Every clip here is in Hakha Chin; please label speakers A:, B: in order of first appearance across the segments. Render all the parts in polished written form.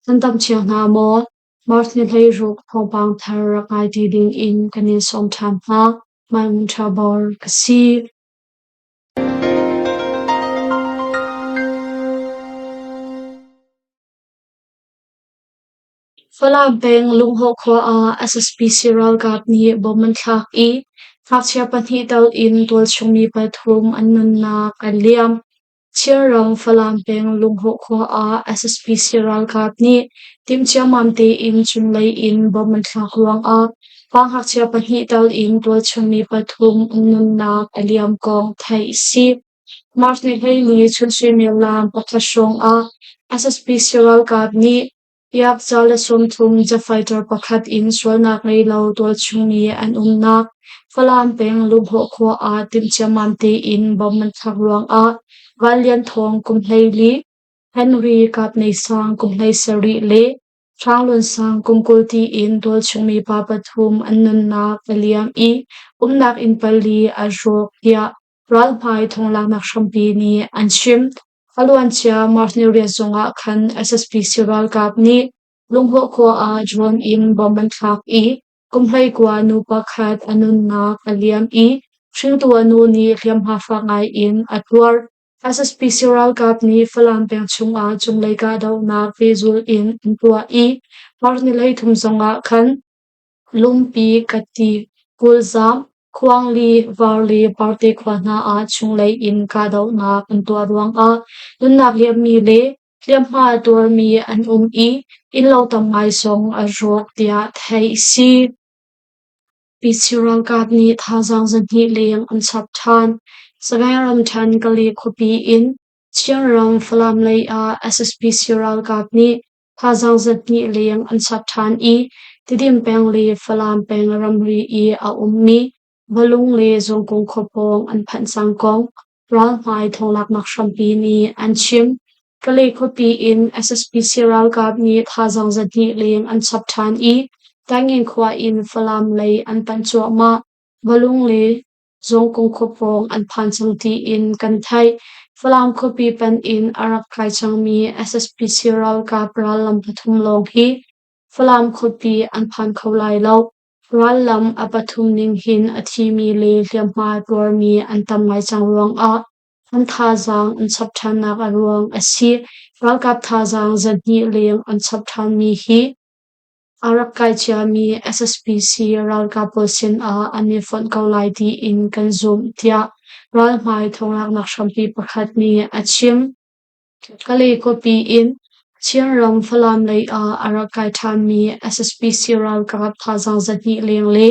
A: Nan dam cio hna maw? March ni 16 thawngpang thar rak ngai ti ding in kan in sawm ṭhan hna. Maimun Ṭha Bor ka si. Falam peng Lunghawh khua ah SSPC ralkap nih bomb an thlak i ngakchia pahnih tal in tualchung mi pathum an nunnak an liam. Chinram Falam peng Lunghawh khua ah SSPC ralkap nih timhciammam tein cunglei in bomb an thlak ruangah pa ngakchia pahnih tal in tualchung mi pathum an nunnak a liam kong theih a si. March ni 14 chun suimilam pakhat hrawng ah SSPC ralkap nih Iak 130 jet fighter pakhat in sualnak ngei lo tualchung mi an umnak Falam peng Lunghawh khua ah timhciammam tein bomb an thlak ruangah Van Lian Thawng kum 14, Henry Kap Nei Sang kum 17 le Hrang Lun Sang kum 20 tiin tualchung mi pa pathum an nunnak a liam i umnak inn pali a rawk tiah ralhmai thonglaknak hrampi nih an chim. A luancia March ni riat zongah khan SSPC ralkap nih Lunghawh khua ah drone in bomb an thlak i kum 19 nu pakhat a nunnak a liam i hringtu a nu nih hliamhma fak ngai in a tuar. SSPC ralkap nih Falam peng chungah cunglei kahdohnak pehzulh in an tuah i March ni 33 zongah khan Lungpi, Kati, Kulzam, Khuangli, Var le Parte khua hna ah chunglei in kahdohnak an tuah ruangah nunnak liammi le hliamhma a tuarmi an um i innlo tam ngai zong a rawk tiah theih a si. PC ralkap nih thazaang zahnih leng an chap ṭhan. Sagaing ramṭhen Kale khuapi in Chinram Falam lei ah SSPC ralkap nih Thazaang zahnih leng an chap ṭhan i Tidim peng le Falam peng ramri i a ummi Valung le Zawngkung khua pawng an phanh cang kong ralhmai thawnglaknak hrampi nih an chim. Kalay khuapi in SSPC ralkap nih thazaang zahnih leng an chap ṭhan i Taingen khua in Falam lei an panh cuahmah. Valung le Zawngkung khua pawng an phan cang tiin kan theih. Falam khuapi panh in a rak kai cangmi SSPC ralkap rallam pathum lawng hi Falam khuapi an phan kho lai lo. Rallam a pathum ning hin a thimi le hliamhma tuarmi an tam ngai cang ruangah an thazaang an chap ṭhannak a ruang a si. Ralkap thazaang zahnih leng an chap ṭhanmi hi A rak kai ciami SSPC ralkap pawl sinah an i fonh ko lai tiin kan zumh, tiah ralhmai thawnglaknak hrampi pakhat nih a chim. Kalay khuapi in Chinram Falam lei ah a rak kai ṭhanmi SSPC ralkap thazaang 200 leng le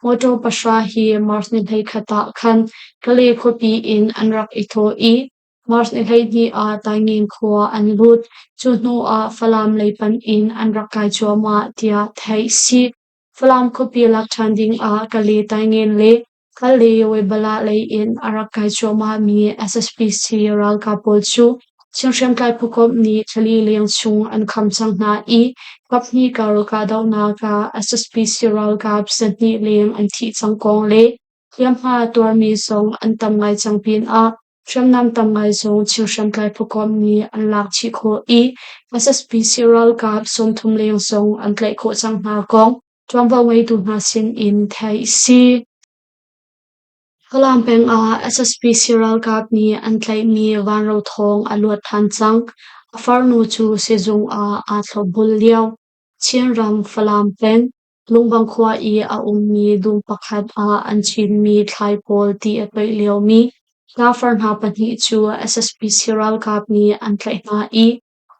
A: motor pahra hi March ni 21 ah khan Kalay khuapi in an rak i thawh i March ni 12 ah Taingen khua an lut. Cu hnu ah Falam lei panh in an rak kai cuahmah tiah theih si. Falam khuapi lak ṭhan ding ah Kale Taingen le Kale Weibala lei in a rak kai cuahmahmi SSPC ralkap pawl cu Chin hriamtlai phukomh nih thlali leng chung an kham cang hna i kaphnih kar kahdohnak ah SSPC ralkap 200 leng an thih cang kong le hliamhma tuarmi zong an tam ngai cang pinah Hriamnam tam ngai zong Chin hriamtlai phukomh nih an lak chih khawh i SSPC ralkap 30 leng zong an tlaih khawh cang hna kong ṭuanvo ngeitu hna sin in theih a si. Falam peng ah SSPC ralkap nih an tlaihmi Vanro Thawng a luat ṭhan cang. A farnu cu sizung ah aa thlopbul lio. Chinram Falam peng Lungbang khua i a ummi dum pakhat ah an cinmi thlai pawl ti a toih liomi ṭafar hna pahnih cu SSPC ralkap nih an tlaih hna i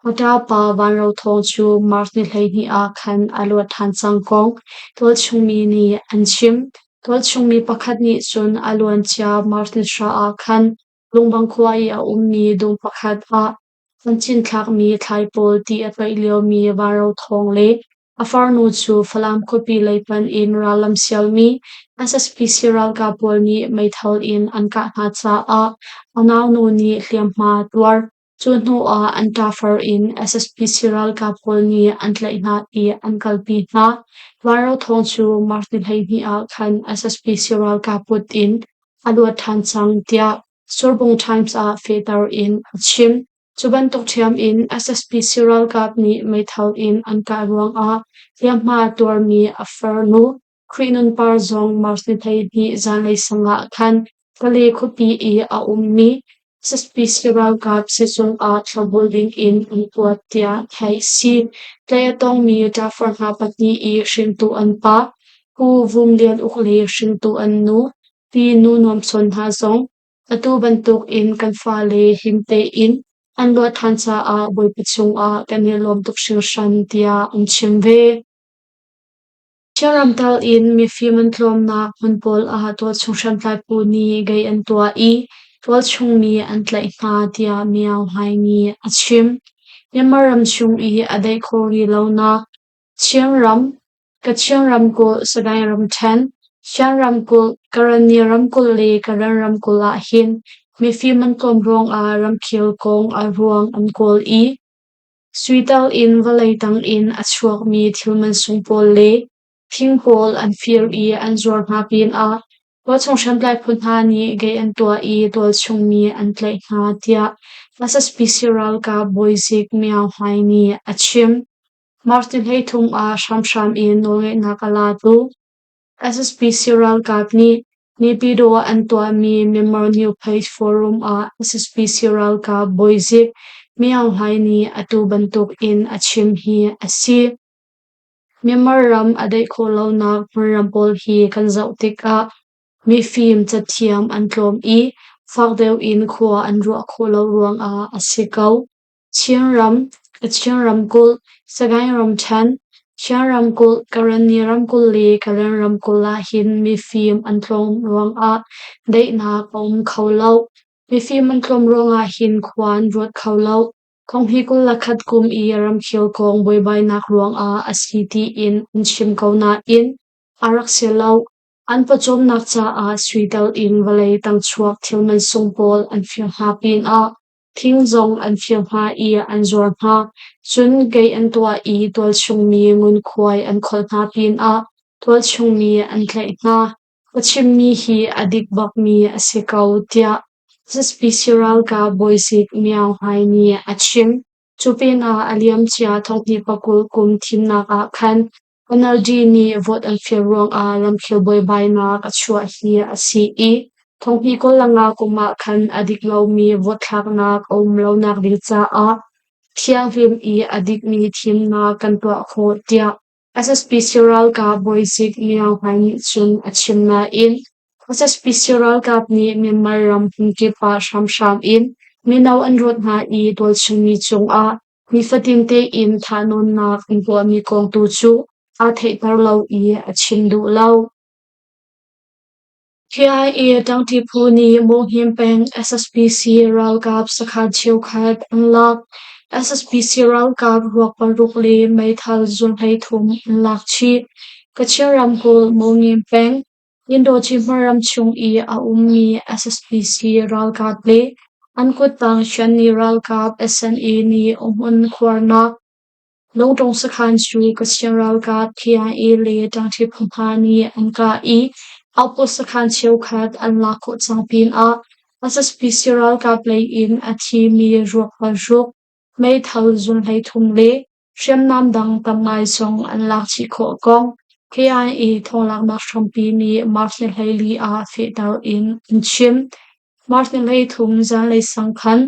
A: a ṭapa Van Ro Thawng cu March ni 12 ah khan a luat ṭhan cang kong tualchung mi nih an chim. Tualchung mi pakhat nih cun a luancia March ni 9 ah khan Lungbang khua i a ummi dum pakhat ah an cinthlakmi thlai pawl ti a toih liomi Van Ro Thawng le A farnu cu Falam khuapi lei panh in rallam sialmi SSPC ralkap pawl nih meithal in an kah hna caah a naunu nih hliamhma a tuar. Cu hnu ah an ṭafar in SSPC ralkap pawl nih an tlaih hna i an kalpi hna. Vanro Thawng cu March ni 12 ah khan SSPC ralkap kut in a luat ṭhan cang tiah Surbung Times ah fehter in a chim. Cu bantuk ṭhiam in SSPC ralkap nih meithal in an kah ruangah hliamhma a tuarmi a farnu Khrih Nun Par zong March ni 12 zanlei sang ah khan Kale khuapi i a ummi SSPC ralkap sizung ah thlopbul dingin an kuat tiah theih a si. Tlaih a tongmi ṭafar hna pahnih i hringtu an pa Pu Vum Lian Uk le hringtu an nu Pi Nu Nuam Sawn hna zong atu bantukin kan fale him tein an luat ṭhan caah Bawipa cungah kan i lawm tuk hringhran tiah an chim ve. Chinram tal in mifim an tlawmnak hmun pawl ah tualchung hriamtlai phu nih gei an tuah i tualchung mi an tlaih hna tiah Myo Hlaing nih a chim. Myanmar ram chung i a daih khawh rih lonak Chinram, Kachin ramkulh, Sagaing ramṭhen, Shan ramkulh, Karenni ramkulh le Karen ramkulh ahhin mifim an tlawm ruangah ramkhel kong a ruang an kawl i Suital in vawlei tang in a chuakmi thil mansung pawl le thing pawl an fir i an zuar hna pinah tualchung hriamtlai phu hna nih gei an tuah i tualchung mi an tlaih hna, tiah SSPC ralkap bawizik Myo Hlaing nih a chim. March ni 13 ah hramhram in nawlngeihnak a latu SSPC ralkap nih Naypyidaw ah an tuahmi Myanmar New Page Forum ah SSPC ralkap bawizik Myo Hlaing nih atu bantuk in a chim hi a si. Myanmar ram a daih khawh lonak hmunram pawl hi kan zoh tikah mifim cathiam an tlawm i fak deuh in khua an ruah khawh lo ruangah a si ko. Chinram, Kachin ramkulh, Sagaing ramṭhen, Shan ramkulh, Karenni ramkulh le Karen ramkulh ahhin mifim an tlawm ruangah daihnak a um kho lo. Mifim an tlawm ruangah hin khua an ruat kho lo. Thonghni 21 kum i ramkhel kong buaibainak ruangah a si tiin an chim ko nain a rak si lo. An pawcawmnak caah suitel in vawlei tang chuak thil mansung pawl an fir hna pinah Thing zong an fir hna i an zuar hna, cun kei an tuah i tualchung mi ngunkhuai an kholh hna pinah tualchung mi an tlaih hna. Ka chimmi hi a dik bakmi a si ko, tiah SSPC ralkap bawizik Myo Hlaing nih a chim. Cu pinah a liamcia thonghnih pakul kum thimnak ah khan NLD nih vote an fir ruangah ramkhel buaibainak a chuah hi a si i thonghnih 25 kum ah khan a dik lomi vote thlaknak a um lonak ding caah thianghlim i a dikmi thimnak kan tuah khawh tiah SSPC ralkap bawizik Myo Hlaing nih cun a chim nain SSPC ralkap nih Myanmar ram hmunkip ah hramhram in mino an rawt hna i tualchungmi cungah Nifatin tein thahnawnnak an tuahmi kong tu cu aa theihter lo i a chim duh lo. KIA ṭangṭi phu nih Mawhngim peng SSPC ralkap sakhan cheukhat an lak. SSPC ralkap ruak paruk le meithal zun 33 an lak chih. Kachin ramkulh Mawngim peng Indochina ram chung i a ummi SSPC ralkap le an kuttang Shanni ralkap SNA nih umhmun khuarnak lungṭung sakhan cu Kachin ralkap KIA le ṭangṭhi phu hna nih an kah i outpost sakhan cheukhat an lak khawh cang pinah SSPC ralkap lei in a thimi ruak paruk, meithal zun 33 le Hriamnam dang tam ngai zong an lak chih khawh kong KIA thawnglaknak hrampi nih March ni 14 ah fehter in an chim. March ni 13 zanlei sang khan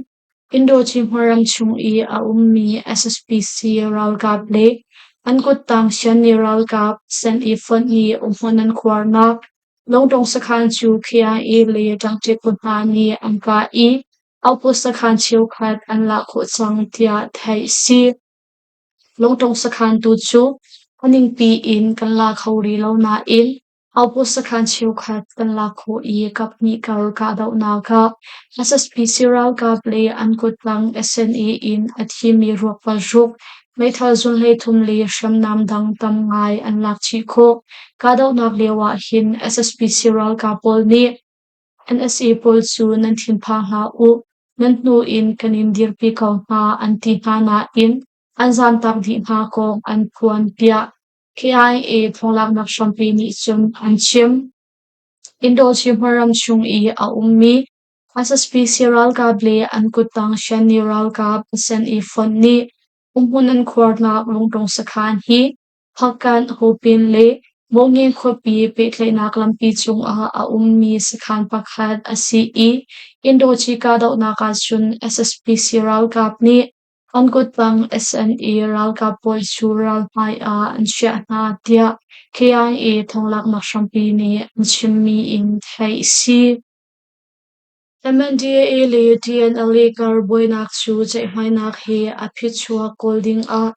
A: Indochina ram chung i a ummi SSPC ralkap le an kuttang Shan-ni ralkap San-i fonh nih umhmun an khuarnak Lungdong sakhan cu KIA le ṭangṭi phu hna nih an kah i outpost sakhan cheukhat an lak khawh cang tiah theih a si. Lungtong sakhan tu cu a ningpi in kan la kho rih lo nain outpost sakhan cheukhat kan lak khawh i kaphnih kar kahdohnak ah SSPC ralkap le an kuttang SNA in a thimi ruak paruk, meithal zun 33 le hriamnam dang tam ngai an lak chih khawh. Kahdohnak lio ah hin SSPC ralkap pawl nih NSA pawl cu nan thinphang hlah u, nan hnu in kan in dirpi ko hna an ti hna nain an zaamtak dih hna kong an phuan tiah KIA thawnglaknak hrampi nih cun an chim. Indochina ram chung i a ummi. SSPC ralkap le an kuttang Shan-ni ralkap an i fonh nih umhmun an khuarnak Lungtlung sakhan hi Hpakant, Hopin le Mawngin khuapi pehtlaihnak lampi cungah a ummi sakhan pakhat a si i Indoci kahdohnak ahcun SSPC ralkap nih an kuttang SNA ralkap pawl cu ralhmai ah an chiah hna tiah KIA thawnglaknak hrampi nih an chimmi in theih a si. MNDAA le TNLA kar buainak cu ceihmainak he a phichuak kawl dingah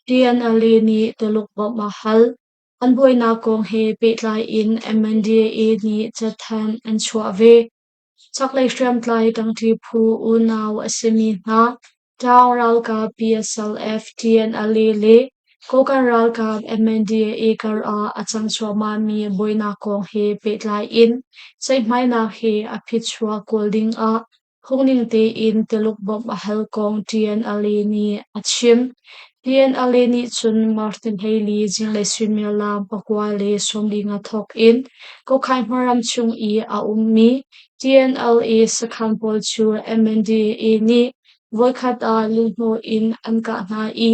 A: TNLA nih Tuluk bawmh a hal. An buainak kong he pehtlai in MNDAA nih cathanh an chuah ve. Chaklei hriamtlai ṭangṭi phu unau a simi hna Ṭaung ralkap PSLF, TNLA le Kokang ralkap MNDAA kar ah a cang cuahmahmi buainak kong he pehtlai in ceihmainak he a phichuak kawl ding ah phungning tein Tuluk bawmh a hal kong TNLA nih a chim. TNLA nih cun Martin Haley zinglei suimilam 9:45 thawk in Kokhaing hmunram chung i a ummi TNLA sakhan pawl cu MNDAA nih voikhat ah luhhnawh in an kah hna i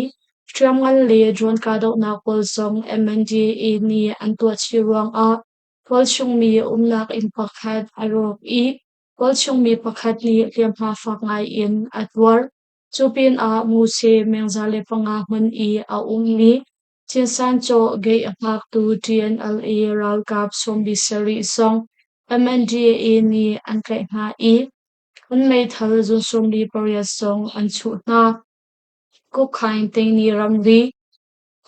A: hriamngan le drone kahdohnak pawl zong MNDAA nih an tuah chih ruangah tualchung mi umnak inn pakhat a rawk i tualchung mi pakhat nih hliamhma fak ngai in a tuar. Cu pinah Muse meng 105 hmun i a ummi Thinsancaw gate a hngaktu TNLA ralkap 77 zong MNDAA nih an tlaih hna i an meithal zun 48 zong an chuh hna. Kukhaing Tingni ramri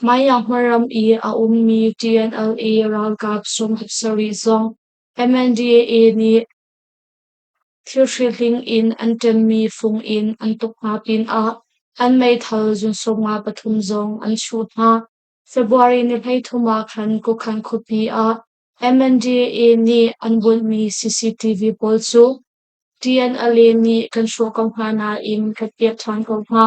A: Mayang hmunram i a ummi TNLA ralkap 70 zong MNDAA nih Thilhri hling in an ṭemmi fung in an tuk hna pinah an meithal zun 53 zong an chuh hna. February ni 33 ah khan Kukhan khuapi ah MNDAA nih an bunhmi CCTV pawl cu TNLA nih kan hrawh ko hna nain kan pek ṭhan ko hna.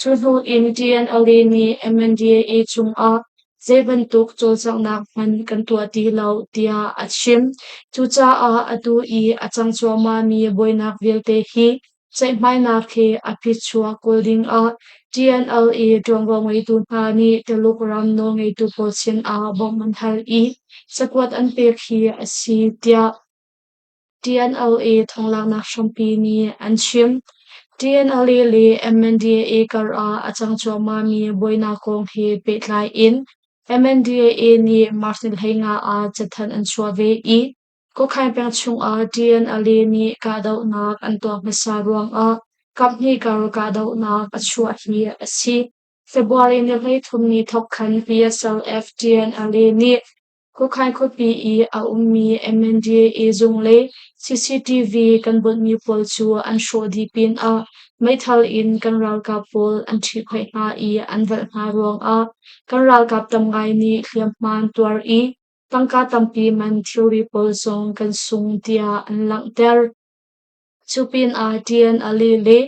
A: Cu hnu in TNLA nih MNDAA cungah zei bantuk cawlcanghnak hmanh kan tuah ti lo tiah a chim. Cucaah atu i a cang cuahmahmi buainak vialte hi ceihmainak he a phichuak kawl dingah TNLA ṭuanvo ngeitu hna nih Tuluk ram nawlngeitu pawl sinah bawmh an hal i cakuat an pek hi a si tiah TNLA thonglaknak hrampi nih an chim. TNLA le MNDAA kar ah a cang cuahmahmi buainak kong he pehtlai in MNDAA nih March ni 15 ah cathanh an chuah ve i Kokhaing peng chungah TNLA nih kahdohnak an tuah hmasa ruangah kaphnih kar kahdohnak a chuah hi a si. February ni 33 ni thawk khan PSLF TNLA nih Khuakhai khuapi i a ummi MNDAA zung le CCTV kan bunhmi pawl cu an hrawh dih pinah meithal in kan ralkap pawl an ṭhihphaih hna i an velh hna ruangah kan ralkap tam ngai nih hliamhma an tuar i tangka tampi man thilri pawl zong kan sung tiah an langhter. Cu pinah TNLA le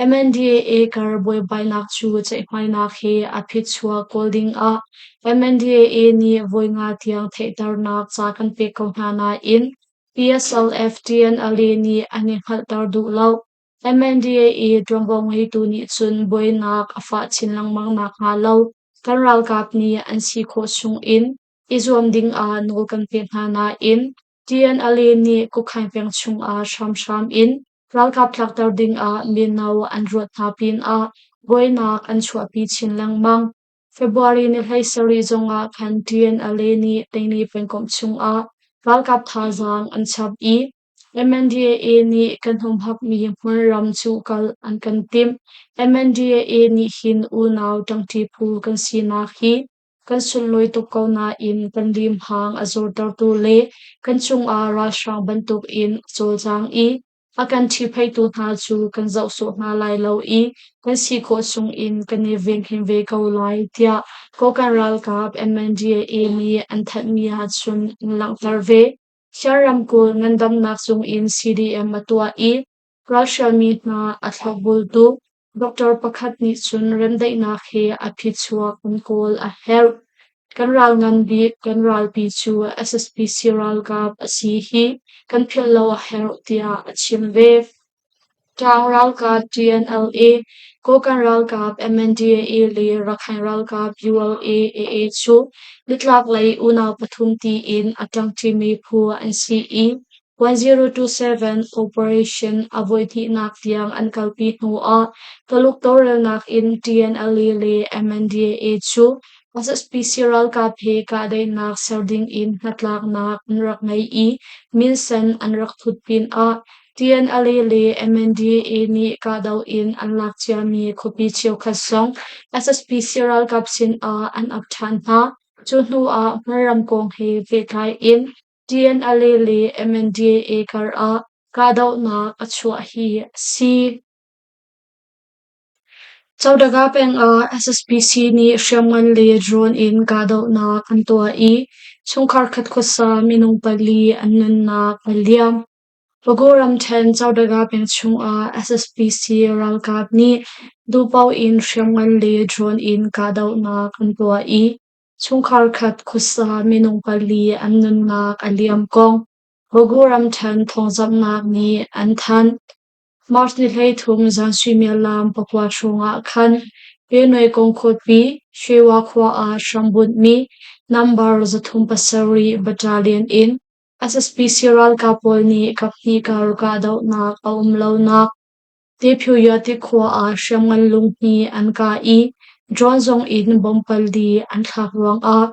A: MNDAA kar buaibainak cu ceihmainak he a phichuak kawl dingah MNDAA nih voi nga tiang theihternak ca kan pek ko hna nain PSLF TNLA nih an i hngalhter duh lo. MNDAA ṭuanvo ngeitu nih cun buainak a fah chin lengmang nakhnga lo kan ralkap nih an si khawh chungin i zuam dingah nawl kan pek hna nain TNLA nih Kukhaing peng chungah hramhram in ralkap tlakter dingah mino an ruat hna pinah buainak an chuahpi chin lengmang. February ni 17 zongah khan TNLA nih Tengni pengkomh chungah ralkap thazaang an chap i MNDAA nih kan humhakmi hmunram cuhkalh an kan timh. MNDAA nih hin unau ṭangṭi phu kan sinak hi kan sunlawi tuk ko nain kan limhang a zortertu le kan cungah ralhrang bantukin a cawlcang i a kan ṭhihphaitu hna cu kan zoh sawh hna lai lo i kan si khawh chungin kan i venghim ve ko lai tiah Kokang ralkap MNDAA nih an thanhmi ahcun an langhter ve. Shan ramkulh ngandamnak zung in CDM a tuah i ralhrialmi hna a thlopbultu Doctor pakhat nih cun remdaihnak he a phichuak an kawl a herh. Kan ral ngan bik kan ralpi cu SSPC ralkap a si hi kan philh lo a herh tiah a chim ve. Ṭaang ralkap TNLA, Kokang ralkap MNDAA le Rakhine ralkap ULA-AA cu nitlaklei unau pathum tiin a ṭangṭimi phu an si i 1027 Operation a voihnihnak tiang an kalpi hnuah Taluk tawlrelnak in TNLA le MNDAA cu SSPC ralkap he kahdaihnak ser dingin hnatlaknak an rak ngei i minsen an rak thut pinah TNLA le MNDAA nih kahdoh in an lak ciami khuapi cheukhat zong SSPC ralkap sinah an ap ṭhan hna. Cu hnuah hmarram kong he pehtlai in TNLA le MNDAA karah kahdohnak a chuah hi a si. Codaga peng ah SSPC nih hriamngan le drone in kahdohnak an tuah i chungkhar khat khuasa minung pali an nunnak a liam. Pago ramṭhen Codaga peng chungah SSPC ralkap nih duhpaoh in hriamngan le drone in kahdohnak an tuah i chungkhar khat khuasa minung pali an nunnak a liam kong Pago ramṭhen thawngzamhnak nih an thanh. March ni 13 zan suimilam 9 hrawngah khan Benue khuapi Shewa khua ah hrambunhmi nambar 307 battalion in SSPC ralkap pawl nih kaphnih kar kahdohnak a um lonak Tiphyuyati khua ah hriamngan lunghni an kah i drone zong in bomb pali an thlak ruangah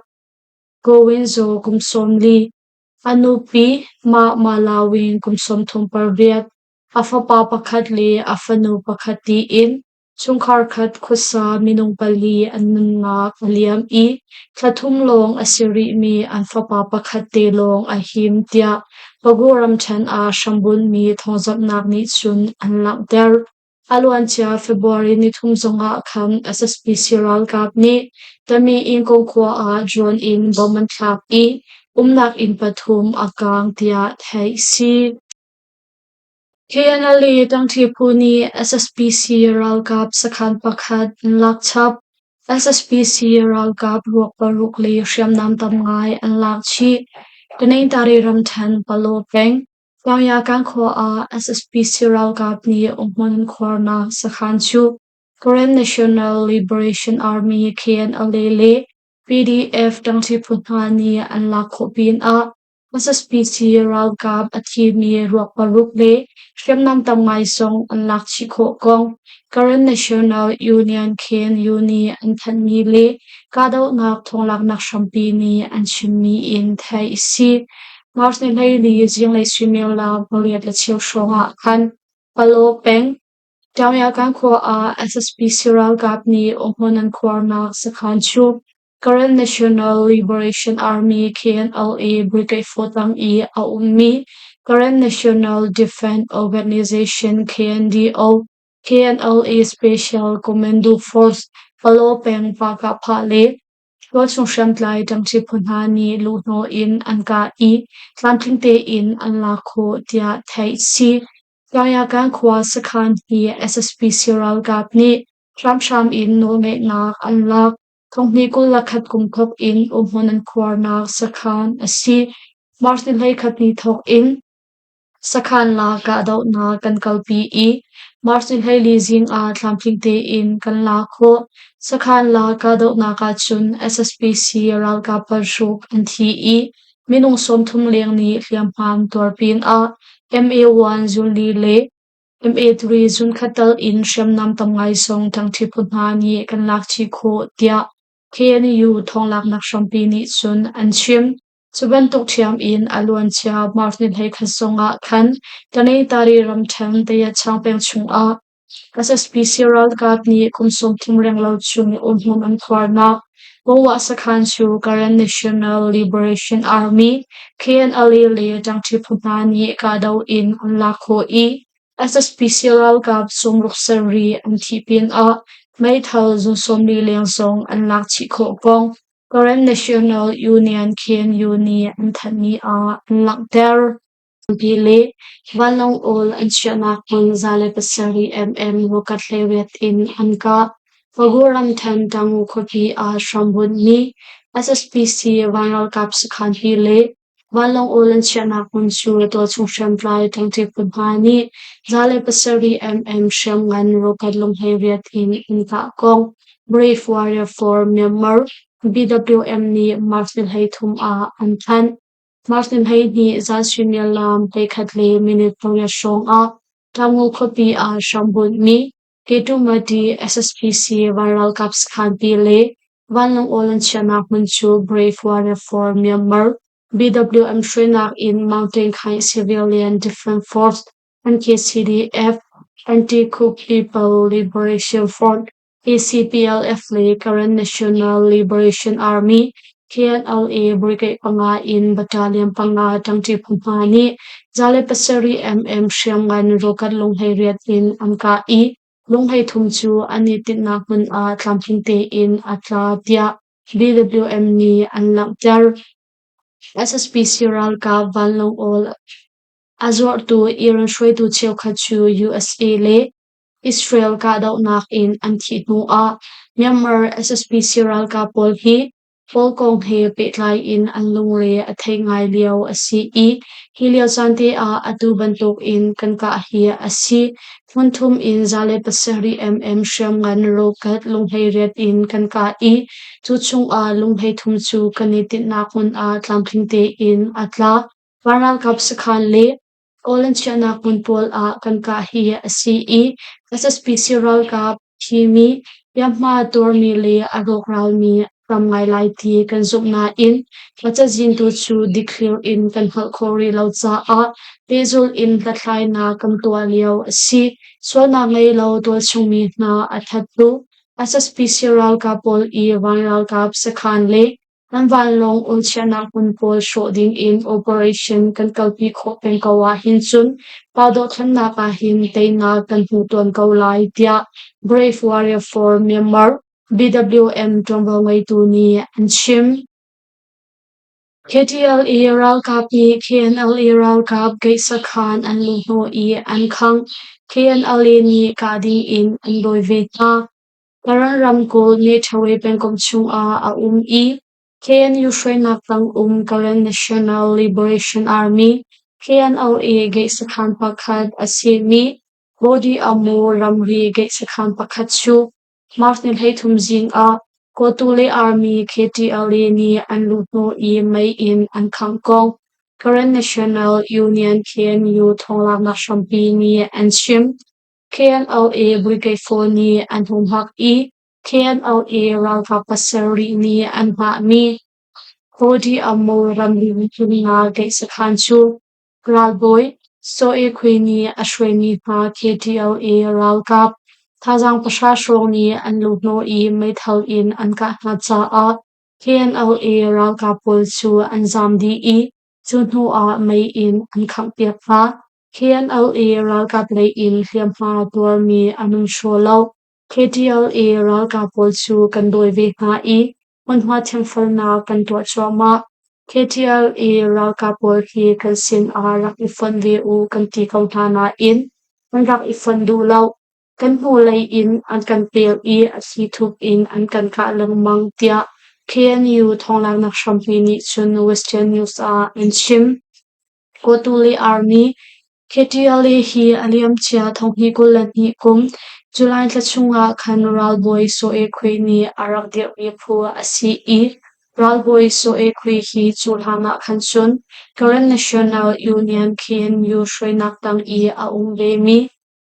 A: Gowinzo kum 40, a nupi Mah Malawin kum 38, a fapa pakhat le a fanu pakhat tiin chungkhar khat khuasa minung pali an nunnak a liam i thla thum lawng a si rihmi an fapa pakhat te lawng a him tiah Pagu ramṭhen ah hrambunhmi thawngzamhnak nih cun an langhter. A luancia February nithum zongah khan SSPC ralkap nih Tami Ingko khua ah drone in bomb an thlak i umnak inn pathum a kaang tiah theih si. KNLA ṭangṭi phu nih SSPC ralkap sakhan pakhat an lak chap. SSPC ralkap ruak paruk le hriamnam tam ngai an lak chih. Tanintari ramṭhen Palaw peng, Tlangyakang khua ah SSPC ralkap nih umhmun an khuarnak sakhan cu Karen National Liberation Army KNLA le PDF ṭangṭi phu hna nih an lak khawh pinah SSPC ralkap a thimi ruak paruk le hriamnam tam ngai zong an lak chih khawh kong Karen National Union KNU nih an thanhmi le kahdohnak thawnglaknak hrampi nih an chimmi in theih a si. March ni 14 zinglei suimilam 8:15 hrawng ah khan Palaw peng, Ṭaungyakan khua ah SSPC ralkap nih umhmun an khuarnak sakhan cu Karen National Liberation Army KNLA Brigade 4 tang i a ummi Karen National Defense Organization KNDO, KNLA Special Commando Force Palaw peng Pahkahphah le tualchung hriamtlai ṭangṭi phu hna nih luhhnawh in an kah i tlamtling tein an lak khawh tiah theih si. Tlangyakang khua sakhan hi SSPC ralkap nih hramhram in nawlngeihnak an lak. Thonghnih 21 kum thawk in umhmun an khuarnak sakhan a si. March ni 11 ni thawk in sakhan la kahdohnak kan kalpi i March ni 14 zing ah tlamtling tein kan la khawh. Sakhan la kahdohnak ahcun SSPC ralkap paruk an thi i minung 30 leng nih hliamhma an tuar pinah MA1 zunli le MA3 zunkhat tal in hriamnam tam ngai zong ṭangṭhi phu hna nih kan lak chih khawh tiah KNU thawnglaknak hrampi nih cun an chim. Cu bantuk ṭhiam in a luancia March ni 11 zongah khan Tanetari ramṭhen Tayachang peng chungah SSPC ralkap nih kum 30 renglo chung umhmun an khuarnak Bawah sakhan cu Karen National Liberation Army KNLA le ṭangṭhi phu hna nih kahdoh in an lak khawh i SSPC ralkap sawmruk sarih an thih pinah meithal zung 40 leng zong an lak chih khawh kong Karen National Union KNU nih an thanhmi ah an langhter. Tampi le vanlawng awl an chiahnak hmun 107 mm rocket hleiriat in an kah. Pagu ramṭhen Tamu khuapi ah hrambunhmi. SSPC vanralkap sakhan hi le vanlawng awl an chiahnak hmun cu tualchung hriamtlai ṭangṭi phu hna nih 107 mm hriamngan rocket lunghleiriat in an kah kong Brave Warrior for Myanmar BWM nih March ni 13 ah an thanh. March ni 12 zan suimilam 11 le minute 8 hrawng ah Tamu khuapi ah hrambunhmi Ketumati SSPC vanralkap sakhanpi le vanlawng awl an chiahnak hmun cu Brave Warrior for Myanmar BWM hruainak in Mountain Khaing Civilian Defense Force NKCDF Anti-Coup People Liberation Front ACPLF le Karen National Liberation Army KNLA brigade panga in battalion panga ṭangṭi phu hna nih 107 mm hriamngan rocket lunghleiriat in an kah i lunghleithum cu an i tinhnak hmun ah tlamtling tein a tla tiah BWM nih an langhter. SSPC ralkap vanlawng awl a zuarhtu Iran hruaitu cheukhat cu USA le Israel kahdohnak in an thih hnuah Myanmar SSPC ralkap pawl hi Paul kong he pehtlai in an lungre a theih ngai lio a si i hi lio caan te ah atu bantuk in kan kah hi a si. Hmunthum in 107 mm hriamngan rocket lunghleiriat in kan kah i cu chungah lunghleithum cu kan i tinhnak hmun ah tlamtling tein a tla. Vanralkap sakhan le Kawl an chiahnak hmun pawl ah kan kah hi a si i SSPC ralkap thimi, hliamhma tuarmi le a rawkralmi tam ngai lai ti kan zumh nain a cazin tu cu dikthlir in kan hngalh khawh rih lo caah pehzulh in hlathlainak kan tuah lio a si. Sualnak ngei lo tualchungmi hna a thattu SSPC ralkap pawl i van ralkap sakhan le Kan vanlawng umchiahnak hmun pawl hrawh dingin operation kan kalpi khawh peng ko ahhin cun pa dohthlennak ahhin teinak kan hmu tuan ko lai tiah Brave Warrior for Myanmar BWM ṭuanvo ngeitu nih an chim. KTLA ralkap nih KNLA ralkap gate sakhan an luhhnawh i an khangh. KNLA nih kah dingin an dawi ve hna. Karen ramkulh Methaway pengkomh chungah a um i KNU hruainak tang um Karen National Liberation Army KNLA gate sakhan pakhat a simi Bodi Amu ramri gate sakhan pakhat cu March ni 13 zing ah Kawtule Army KTLA nih an luhhnawh i mei in an khangh kong Karen National Union KNU thawnglaknak hrampi nih an chim. KNLA Brigade 4 nih an humhak i KNLA ralkap pasarih nih an hngahmi Hodi Amu ramri himnak gate sakhan cu ralbawi Soe Khwe nih a hruaimi hna KTLA ralkap thazaang pahra hrawng nih an luhhnawh i meithal in an kah hna caah KNLA ralkap pawl cu an zaam dih i cu hnu ah mei in an khanghpiak hna. KNLA ralkap lei in hliamhma tuarmi an um hraw lo. KTLA ralkap pawl cu kan dawi ve hna i hmunhma thianfalnak kan tuah cuahmah. KTLA ralkap pawl hi kan sin ah rak i fonh ve u kan ti ko hna nain an rak i fonh duh lo. Kan hnulei in an kan pel i a thlithup in an kan kah lengmang tiah KNU thawnglaknak hrampi nih cun Western News ah an chim. Kawtule Army KTLA hi a liamcia 2022 kum July thla chungah khan ralbawi Soe Khwe nih a rak dirhmi phu a si i ralbawi Soe Khwe hi cu hlan ah khan cun Karen National Union KNU hruainak tang i a um vemi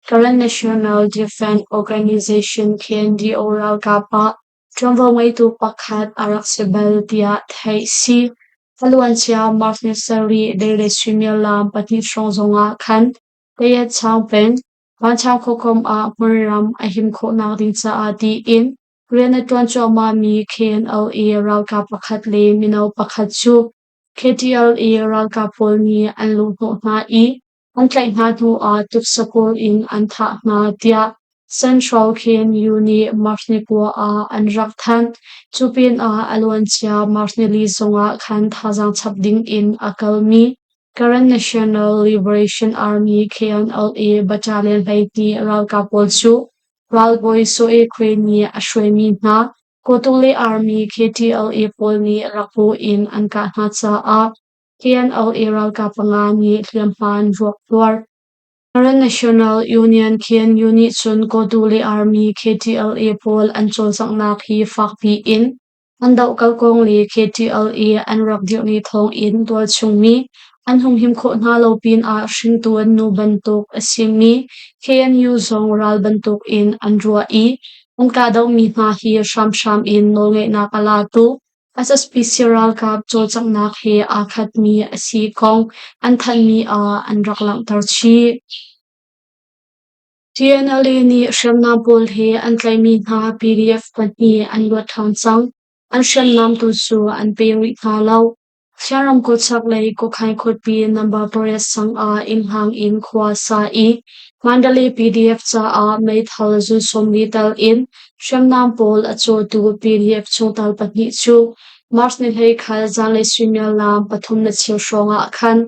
A: Karen National Defense Organization KNDO ralkap ah Ṭuanvo ngeitu pakhat a rak si bal tiah theih si. A luancia March ni sarih deilei suimilam pahnih hrawng zongah khan Tayetchaung peng, Vanchaung khuakom ah hmunram a him khawhnak ding caah tiin rian a ṭuan cuahmahmi KNLA ralkap pakhat le mino pakhat cu KTLA ralkap pawl nih an luhhnawh hna i An tlaih hna hnuah tuksapur in an thah hna tiah Central KNU nih March ni kua ah an rak thanh. Cu pinah a luancia March nili zongah khan thazaang chap dingin a kalmi Karen National Liberation Army KNLA Battalion 12 ralkap pawl cu ralbawi Soe Khwe nih a hruaimi hna. Kawtule Army KTLA pawl nih rakbu in an kah hna caah KNLA ralkap panga nih hliamhma an ruak tuar. Karen National Union KNU nih cun Kawtule Army KTLA pawl an cawlcanghnak hi fakpi in An dohkalh kong le KTLA an rak dirhmi thawngin tualchung mi an humhim khawh hna lo pinah hringtu an nu bantuk a simi KNU zong ral bantukin an ruah i an kahdohmi hna hi hramhram in nawlngeihnak a latu SSPC ralkap cawlcanghnak he aa khatmi a si kong an thanhmi ah an rak langhter chih. TNLA nih hriamnam pawl he an tlaihmi hna PDF pahnih an luat ṭhan cang. An hriamnam tu cu an pe rih hna lo. Chin ramkulh chaklei Kokhain khuapi number pariat sang ah innhang in khua sa i Mandalay PDF caah meithal zun 40 tel in hriamnam pawl a cawtu PDF chungtel pahnih cu March ni 21 zanlei suimilam pathum le cheu hrawng ah khan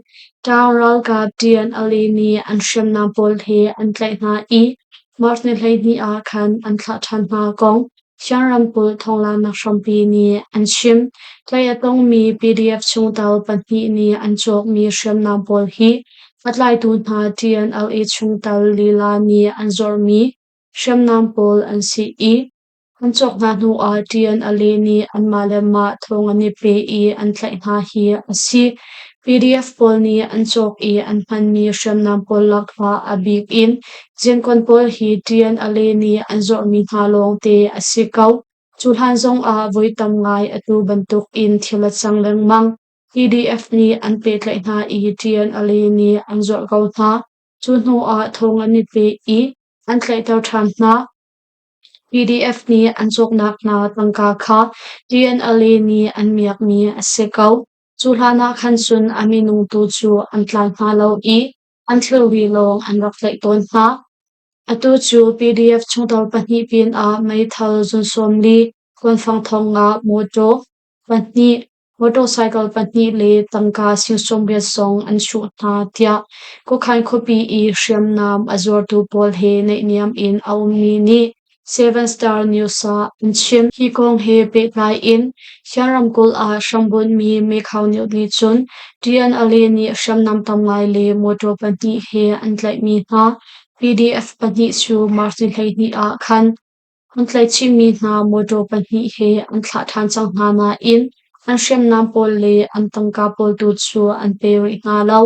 A: Ṭaang ralkap TNLA nih an hriamnam pawl he an tlaih hna i March ni 12 ah khan an thlah ṭhan hna kong Chin ramkulh thawnglanak hrampi nih an chim. Tlaih a tongmi PDF chungtel pahnih nih an cawkmi hriamnam pawl hi a tlaitu hna TNLA chungtel lila nih an zuarhmi hriamnam pawl an si i An cawk hna hnuah TNLA nih anmah le mah thawng an i pe i an tlaih hna hi a si. PDF pawl nih an cawk i an hmanmi hriamnam pawl lakah a bik in Ziankuan pawl hi TNLA nih an zuarhmi hna lawngte a si ko. Cu hlan zongah voi tam ngai atu bantuk in thil a cang lengmang. PDF nih an pehtlaih hna i TNLA nih an zuarh ko hna. Cu hnuah thawng an i pe i an tlaihter ṭhan hna. PDF nih an cawknak hna tangka kha TNLA nih an miakmi a si ko. Cu hlan ah khan cun a minung tu cu an tlai hna lo i an thilri lawng an rak tlaih tawn hna. Atu cu PDF chungtel pahnih pinah meithal zun 40, kuanfang thong nga mawṭaw pahnih, Motorcycle pahnih le tangka sing 80 zong an chuh hna tiah Kawkhan khuapi i hriamnam a zuartu pawl he naihniam in a ummi nih Seven Star News ah an chim. Hi kong he pehtlai in Shan ramkulh ah hrambunhmi mekhau nih cun TNLA nih hriamnam tam ngai le motor pahnih he an tlaihmi hna PDF pahnih cu March ni 12 ah khan An tlaihchihmi hna mawṭaw pahnih he an thlah ṭhan cang hna nain an hriamnam pawl le an tangka pawl tu cu an pe rih hna lo.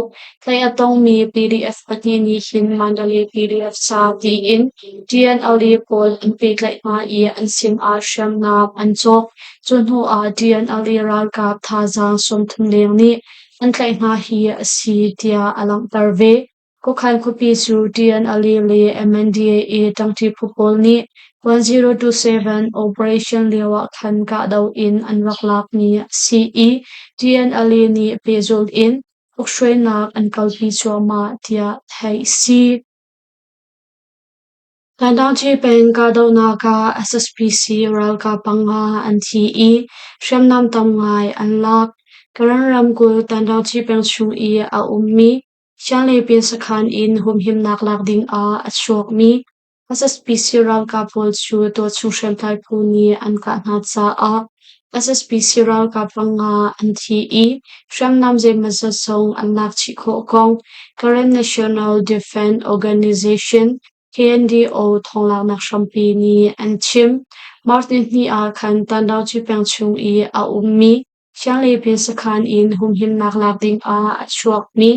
A: Tlaih a tongmi PDF pahnih nih hin Mandalay PDF ca tiin TNLA pawl an pehtlaih hna i an sinah hriamnam an cawk. Cu hnuah TNLA ralkap thazaang 30 leng nih an tlaih hna hi a si tiah a langhter ve. Kawkhan khuapi cu TNLA le MNDAA ṭangṭi phu pawl nih 1027 operation lioah khan kahdoh in an rak lakmi a si i TNLA nih pehzulh in ukhruainak an kalpi cuahmah tiah theih a si. Tandaungci peng kahdohnak ah SSPC ralkap panga an thi i hriamnam tam ngai an lak. Karen ramkulh Tandaungci peng chung i a ummi Sianglepin sakhan in humhimnak lak dingah a chuakmi SSPC ralkap pawl cu tualchung hriamtlai phu nih an kah hna caah SSPC ralkap panga an thi i hriamnam zeimawzat zong an lak chih khawh kong Karen National Defense Organization KNDO thawnglaknak hrampi nih an chim. March nihnih ah khan Tandaungci peng chung i a ummi Sianglepin sakhan in humhimnak lak dingah a chuakmi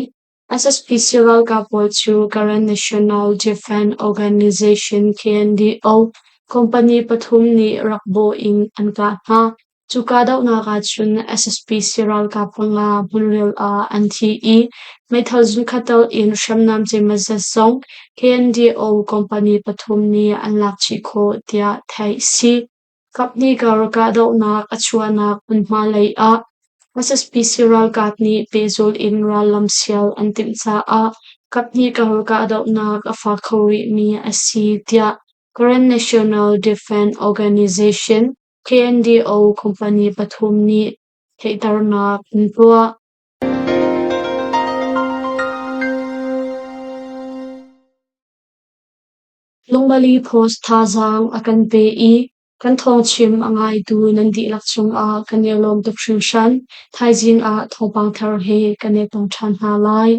A: SSPC ralkap pawl cu Karen National Defense Organization KNDO company pathum nih rak bawh in an kah hna. Cu kahdohnak ahcun SSPC ralkap panga hmunrial ah an thi i meithal zunkhat tal in hriamnam zeimawzat zong KNDO company pathum nih an lak chih khawh tiah theih a si. Kaphnih kar kahdohnak a chuahnak hmunhma lei ah SSPC ralkap nih pehzulh in rallam sial an timh caah kaphnih kar kahdohnak a fak kho rihmi a si tiah Karen National Defense Organization KNDO company pathum nih theihternak an tuah. Lungmali Post thazaang a kan pe i Kan thawngchim a ngaitu nan dihlak cungah kan i lawm tuk hringhran. Thaizing ah thawngpang thar he kan i tong ṭhan hna lai.